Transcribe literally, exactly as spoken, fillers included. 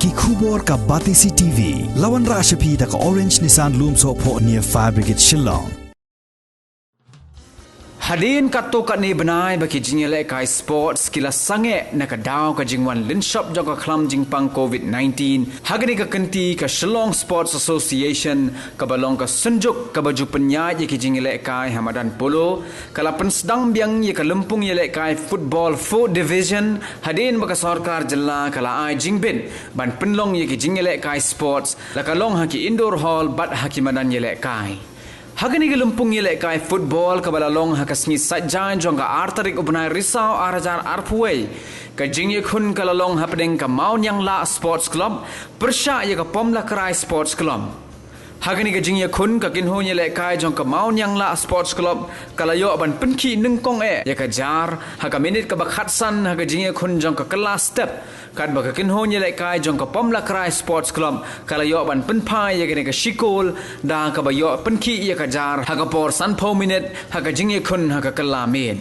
Ki khubor ka Batesi T V. La wanrah sha phi da ka Orange Nissan Lumsohphoh near Fire Brigade Shillong. Hadien katto katne bnai ba ki jingïalehkai sports ki la sangeh na ka daw ka jingwan lynshop jong ka khlam jingpang covid nineteen. Ha kane ka kynti ka Shillong Sports Association kaba long ka synjuk kaba ju pynïaid ïa ki jingïalehkai ha madan polo, ka la pynsdang biang ïa ka lympung ïalehkai football fourth division, hadien ba ka sorkar jylla ka la ai jingbit ban pynlong ïa ki jingïalehkai sports, la ka long ha ki indoor hall bad ha ki madan ïalehkai. Ha kane ka lympung ïalehkai football kaba la long ha ka sngi Saitjaiñ jong ka ar tarik u bnai Risaw ar hajar arphew wei, ka jingïakhun ka la long hapdeng ka Mawnianglah Sports Club pyrshah ïa ka Pomlakrai Sports Club. Ha kane ka jingïakhun ka kynhun ïalehkai jong ka Mawnianglah Sports Club ka la ïoh ban pynkhih nyngkong eh ïa ka jar ha ka minit kaba khatsan ha ka jingïakhun jong ka kylla step, katba ka kynhun ïalehkai jong ka Pomlakrai Sports Club ka la ïoh ban pynphai ïa kane ka shikol da kaba ïoh pynkhih ïa ka jar ha ka por sanphew minit ha ka jingïakhun ha ka kylla miet.